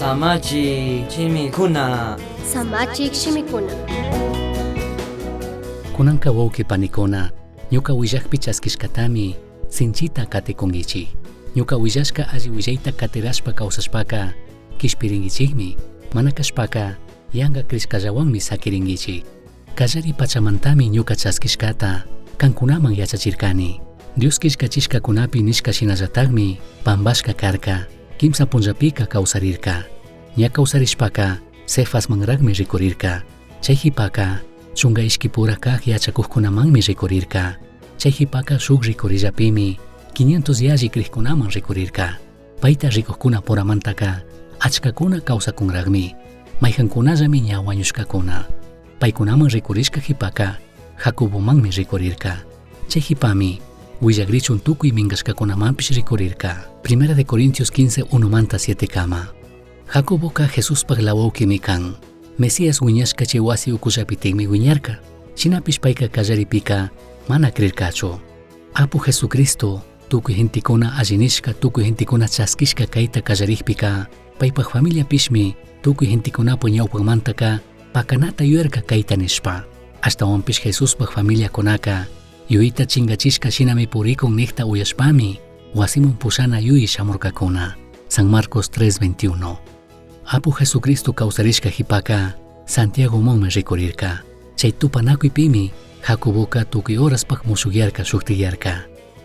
Samachik shimikuna. Samachik shimikuna. Kunanka wawqi panikuna, ñuka willakpi chaskishkatami sinchita katicunguichik. Ñuka willashka alli willayta katirashpa kawsashpaka kishpiringuichikmi, mana kashpaka yanga crishkallawanmi sakiringuichik. Kallari pachamantami ñuka chaskishkata kankunaman yachachirkani. Dios killkachishkakunapi nishka shinallatakmi pambashka karka, kimsa punllapika kawsarirka. Ña kawsarishpaka Cefasmanrakmi rikurirka. Chay jipaka chunga ishkipura kak yachakukkunamanmi rikurirka. Chay jipaka shuk rikurillapimi 500 yalli krikkunaman rikurirka. Payta rikukkuna puramantaka achkakuna kawsakunrakmi, mayjankunallami ña wañushkakuna. Paykunaman rikurishka jipaka Jacobomanmi rikurirka. Chay jipami willagrichun tukuy minkashkakunamanpish rikurirka. Primera de Corintios 15, 1 manta 7 kama. Jacoboka Jesuspaj lawawkimi kan. Mesías wiñashka chay wasi ukullapitikmi wiñarka. Shinapish payka kallaripika mana crirkachu. Apu Jesucristo tukuy gentekuna alli nishka, tukuy gentekuna chaskishka kayta kallarikpika, paypaj familiapishmi tukuy gentekunapa ñawpamantaka pakanata yuyarka kayta nishpa. Ashtawanpish Jesuspaj familiakunaka yuyita chingachishka shinami purikun nikta uyashpami wasiman pushana yuyi shamurkakuna. San Marcos 3:21. Apu Jesucristo kawsarishka jipaka Santiago manmi rikurirka. Chay tupanakuypimi Jacoboka tukuy horaspaj mushukyarka shuktiyarka.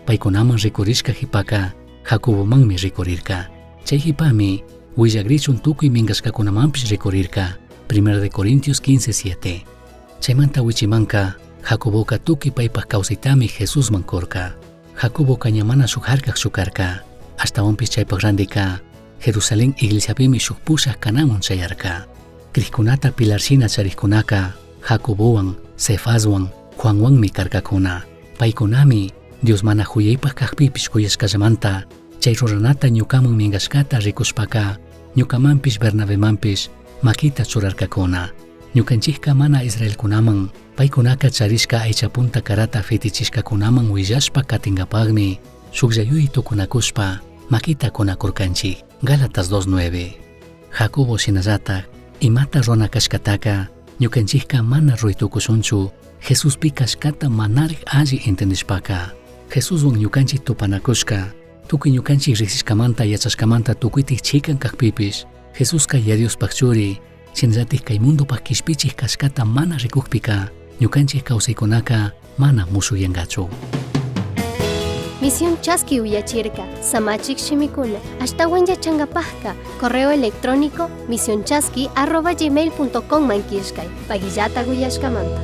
Paykunaman rikurishka jipaka Jacobomanmi rikurirka. Chay jipami willagrichun tukuy minkashkakunamanpish rikurirka. Primera de Corintios 15:7. Chaymanta wichimanka Jacoboka tukuy paypaj kawsaytami Jesusman kurka. Jacoboka ña mana shuk harkak shukarka. Ashtawanpish chaypaj randika Jerusalén iglesiapimi shuk pushak kanamun chayarka. Krikkunata pilar shina charikkunaka Jacobowan, Cefaswan, Juanwanmi karkakuna. Paykunami Dios mana huyaypaj kakpipish huyashkallamanta chay ruranata ñukaman minkashkata rikushpaka ñukamanpish Bernabemanpish makita churarkakuna. Ñukanchikka mana israelkunaman paykunaka charishka aychapunta karata fetichishkakunaman willashpa katinkapakmi shuklla yuyi tukunakushpa makita kunakurkanchik. Gálatas 2.9. Jacobo shinallatak imata runa kashkataka ñukanchikka mana ruy tukushunchu Jesuspi kashkata manarik alli entendishpaka. Jesuswan ñukanchik tupanakushka tukuy ñukanchik riksishkamanta yachashkamanta tukuytik chikan kakpipish Jesuska Yaya Diospaj churi shinallatik kay mundopaj kishpichik kashkata mana rikukpika ñukanchik kawsaykunaka mana mushuyankachu. Misión Chaski uyachirka, Samachik shimikuna, ashtawan yachankapajka, correo electrónico misionchaski@gmail.com man killkay, pagillata uyashkamanta.